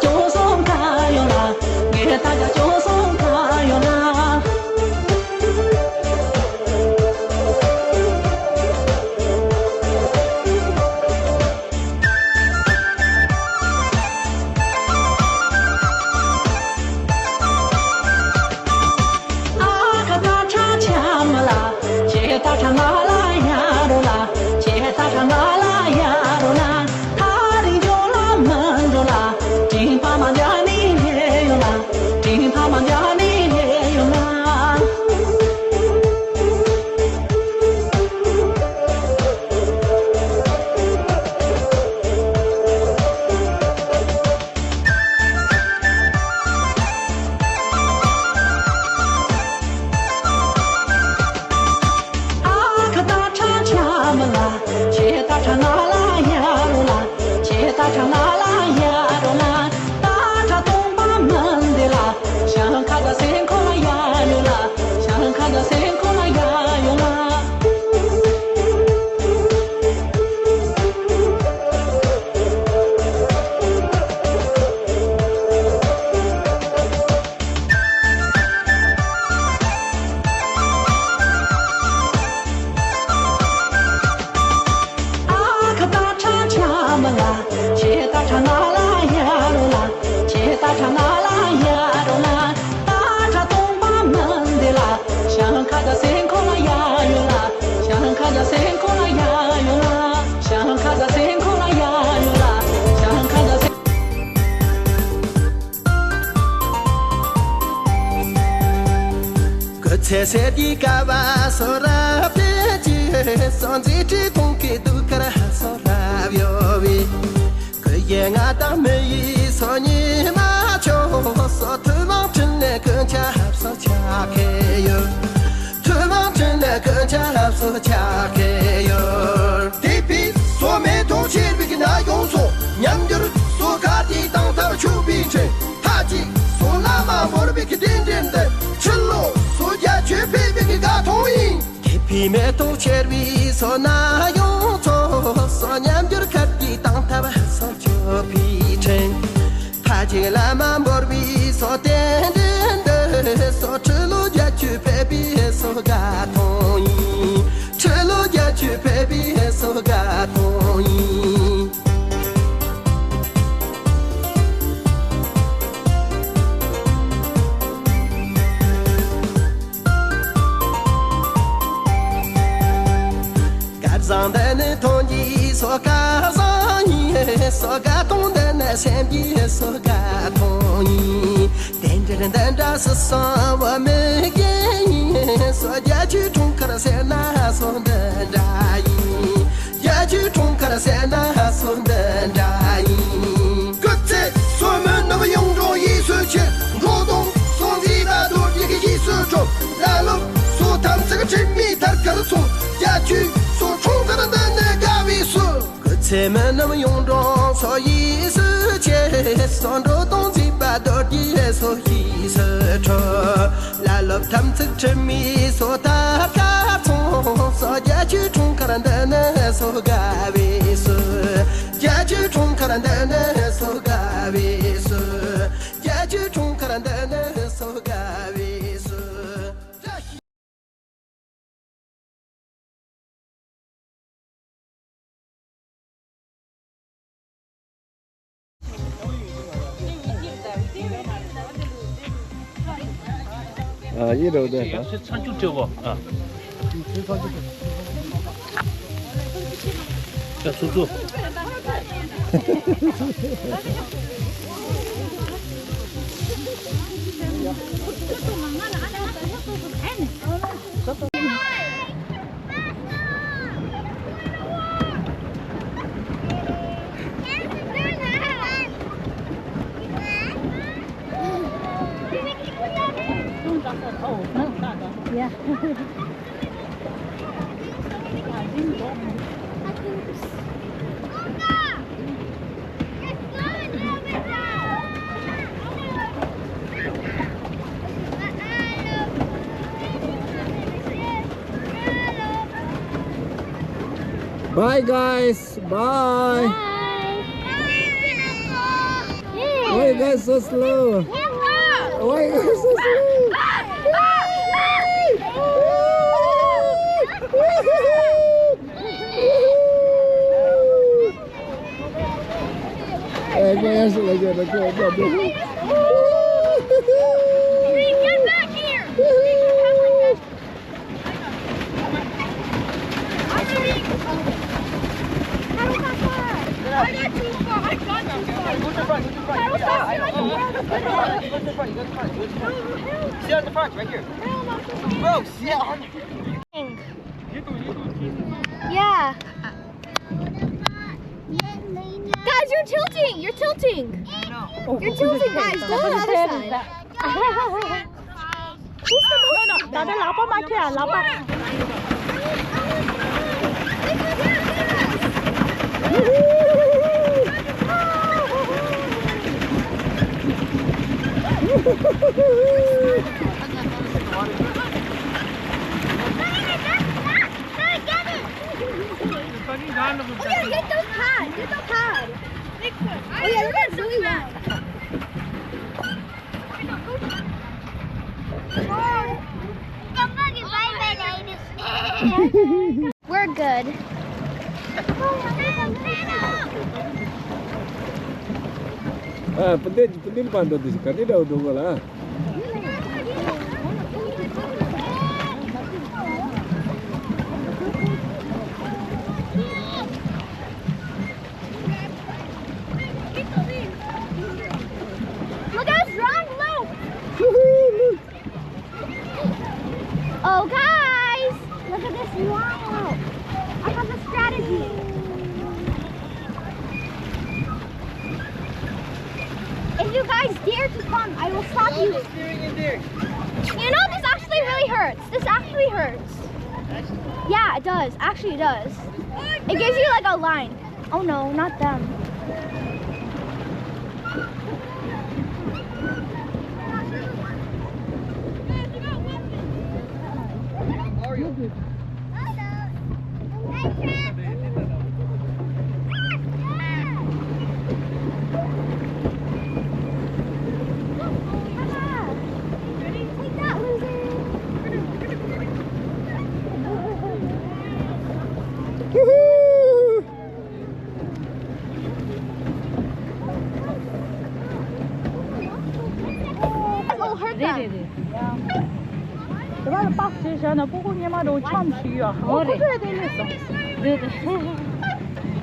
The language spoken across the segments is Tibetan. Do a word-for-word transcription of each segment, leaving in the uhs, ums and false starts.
ཅུང་སོང་ཁ་ཡོང་ལ། ངས་ད་ཀ་ཅུང་སོང་ཁ་ཡོང་ལ། ཨ་ཁ་ད་ཁྲ་ཆ་མ་ལ། ཁྱེད་ད་ཁྲ་ང་ལ་ཡ་རོ་ལ། ཁྱེད་ད་ཁྲ་ང་ལ་ཡ་རོ་ལ། ཐག་རིང་འགྲོ་ལ་མི་འགྲོ་ལ། དྲིན་ཕ་མ་འཇགས་ནས་སླེབས་ཡོང་ལ། དྲིན་ཕ་མ་འཇགས་ནས་སླེབས་ཡོང་ལ། ཨ་ཁ་ད་ཁྲ་ཆ་མ་ལ། ཁྱེད་ད་ཁྲ་ང་ལ་ཡ་རོ་ལ། ཁྱེད་ད་ཁྲ་ང་ལ་ཡ་རོ་ལ། ད་ཁྲ་སྟོང་པ་མི་འདི་ལ། ཞང་ཁ་ད་སེང་ཁོ་ལ་ཡ་ཡོ་ལ། ཞང་ཁ་ད་སེང་ཁོ་ལ་ཡ་ཡོ་ལ། ཨ་ཁ་ད་ཁྲ་ཆ་མ་ལ། ཁྱེད་ད་ཁྲ་ང་ལ་ཡ་རོ་ལ། ཁྱེད་ད་ཁྲ་ང་ལ་ཡ་རོ་ལ། ད་ཁྲ་སྟོང་པ་མི་འདི་ལ། ཞང་ཁ་ད་སེང་ཁོ་ལ་ཡ་ཡོ་ལ། ཞང་ཁ་ད་སེང་ཁོ་ལ་ཡ་ཡོ་ལ། ཞང་ཁ་ད་སེང་ཁོ་ལ་ཡ་ཡོ་ལ། ཞང་ཁ་ད་སེང་། སྐུ་ཚེ་ཟད་དེ་ཀ་བ་སོ་རབ་དེ་ཅི་སོ་མཛེས་དྲི་མཐོང་གི་དུ་ཁར་སོ་རབ་ཡོ་བི། སྐུ་ཡེ་ང་དང་མི་ཡི་སོ་ཉི་མ་ཆོ་སོ་ཐུ་མང་ཁྲིན་ནས་ཀུན་ཆ་ཧབ་སོ་ཆ་ཁེ་ཡོ། ཐུ་མང་ཁྲིན་ནས་ཀུན་ཆ་ཧབ་སོ་ཆ་ཁེ་ཡོ། དེ་ཕི་སོ་མེ་ཏོག་ཆེར་བི་གི་ན་ཡོང་སོ་ཉམས་འགྱུར་སོ་ཁ་དེ་དང་ཐར་ཆུ་བི་ཁྲེ། ཐ་ཅི་སོ་ལ་མ་བོར་བི་གི་དེ་འདྲེན་དེ་ཕྱི་ལོ་སོ་རྒྱ་ཆོས་ཕེ་བི་གི་དགའ་ཐོང་ཡིན། ཁེ་ཕི་མེ་ཏོག་ཆེར་བི་སོ་ན་ཡོང་ཚོ་སོ་ཉམས་འགྱུར་ཁ་དེ་དང་ཐར་སོ་ཆུ་བི་ཁྲེ། ཐ་ཅི་ལ་མ་བོར་བི་སོ་དེ་འདྲེན་དེ་སོ་ཁྲི་ལོ་རྒྱ་ཆོས་ཕེ་བི་སོ་དགའ་ཐོང་ཡིན། ཁྲི་ལོ་རྒྱ་ཆོས་ཕེ་བི་སོ་དགའ་ཐོང་ཡིན། སྐལ་བཟང་འདི་ནི་ཐོང་གི་སོ་སྐལ་བཟང་ཡིན། སོ་དགའ་ཐོང་འདི་ནི་སེམས་ཀྱི་སོ་དགའ་ཐོང་ཡིན། དེ་འདྲ་འདི་འདྲ་སུ་སོང་བ་མི་རྒན་ཡིན། སོ་རྒྱ་ཆོས་འཁྲུངས་སྐར་ཟེར་ན་སོ་འདི་འདྲ་ཡིན། རྒྱ་ཆོས་འཁྲུངས་སྐར་ཟེར་ན་སོ་འདི་འདྲ་ཡིན། སྐུ་ཚེ་སོ་མི་ནུབ་ཡོངས་འགྲོ་ཡིད་སུ་ཆེ། འགྲོ་དོང་སོ་མཛེས་པ་རྡོ་རྗེ་གི་ཡིད་སུ་འཕྲོ། ལ་ལུག་སོ་ཐམས་ཅད་ཁྲིད་མི་ཐར་ཀར་སོ། རྒྱ་ཆོས་སོ་འཁྲུངས་སྐར་འདི་ནི་དགའ་བའི་སོ། སྐུ་ཚེ་མི་ནུབ་ཡོངས་འགྲོ་སོ་ཡིད་སུ་ཆེ། སོ་འགྲོ་དོང་མཛེས་པ་རྡོ་རྗེ་སོ་ཡིད་སུ་འཕྲོ། ལ་ལོབ་ཐམས་ཅད་ཁྲིད་མི་སོ་ཐར་ཀར་སོ། སོ་རྒྱ་ཆོས་འཁྲུངས་སྐར་འདི་ནི་སོ་དགའ་བའི་སོ། རྒྱ་ཆོས་འཁྲུངས་སྐར་འདི་ནི་སོ་དགའ་བའི་སོ། རྒྱ་ཆོས་འཁྲུངས་སྐར་འདི་ནི་སོ་དགའ་བའི་སོ། ཨ་ཡེ་རོ་དེ་ཡང་སེ་ཚང་ཆུ་སྤྲེའུ་ཨ། ཡ་ཚུ་ཚུ། Yeah. Bye, guys. Bye. Bye. Bye. That's so slow. Why are you so slow? Hey, man, that's like that. Hey, get back here! I got too far. I got too far. Go to the front. Go to the front. Go to the front. Go to the front. Sit on the front, right here. Bro, sit on. Yeah. Guys, you're tilting. You're tilting. You're tilting, guys. Go to the other side. Who's the most? ད་ལྟ་ལག་པ་མ་ཁྱེར་ལག་པ། Oh yeah, get those pads. Get those pads. Oh yeah, look at Zoe now. We're good. ཨ། སྤུན་ཟླ། སྤུན་ཟླ་པ་འགྲོ་དུས་ག་འདྲ་འདྲ་བོ་འགྲོ་དགོས་ལ། Look at this wrong loop. Oh, guys, look at this wrong loop. I have a strategy. If you guys dare to come, I will slap you. You know, this actually really hurts. This actually hurts. Yeah, it does. Actually, it does. It gives you, like, a line. Oh no, not them. Woohoo! རེད་རེད་རེད། དེ་ག་ལ་པགས་བྱས་བཞག་ན་སྤུ་གུ་སྔོན་མ་འདྲ་བོ་འཁྱམས་ཤིག་ཡོད། ཨོ་ཁོ་ཚོས་དེ་ལས་སོ། རེད་རེད།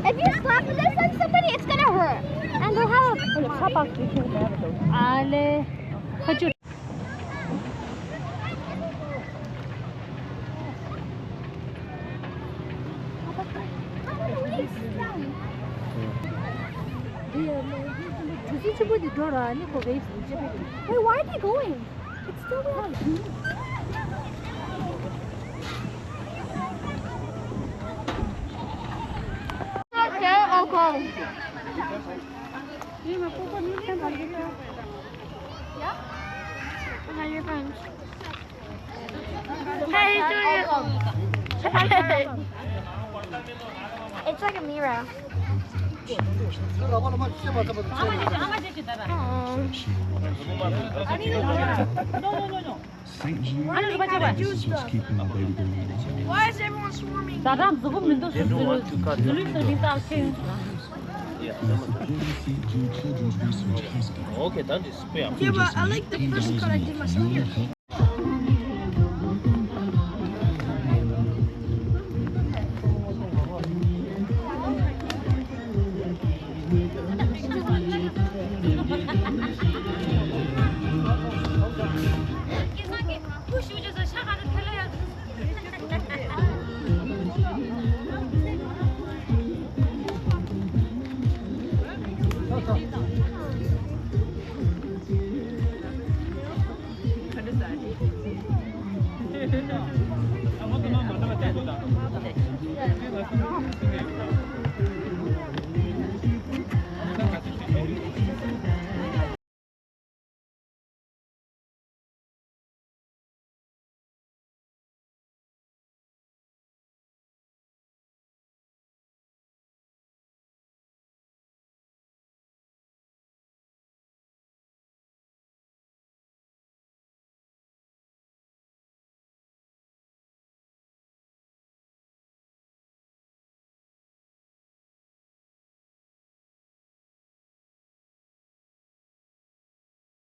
If you slap this on somebody, it's gonna hurt. And they'll have ཁོ་ལ་ཚ་པགས་བྱས་ཤིག་མེད་པ་འདྲ་བོ། ཨ་ལེ། ཁ་ཆུ། Wait, why are they going? It's still there. Okay, okay. Yeah? How you doing? Hey. It's like a mirror. Aw. Saint Jude Catholic School is keeping my baby girl alive. Why is everyone swarming? ད་རང་གཟུགས་པོ་མི་འདུག་ཟེར་ཟེར་ཟེར་ལུས་ཟེར་མི་ད་ཁེ། Is supporting Saint Jude Children's Research Hospital. Okay, that is fair. Yeah, but I like the first cut I did myself. Your health.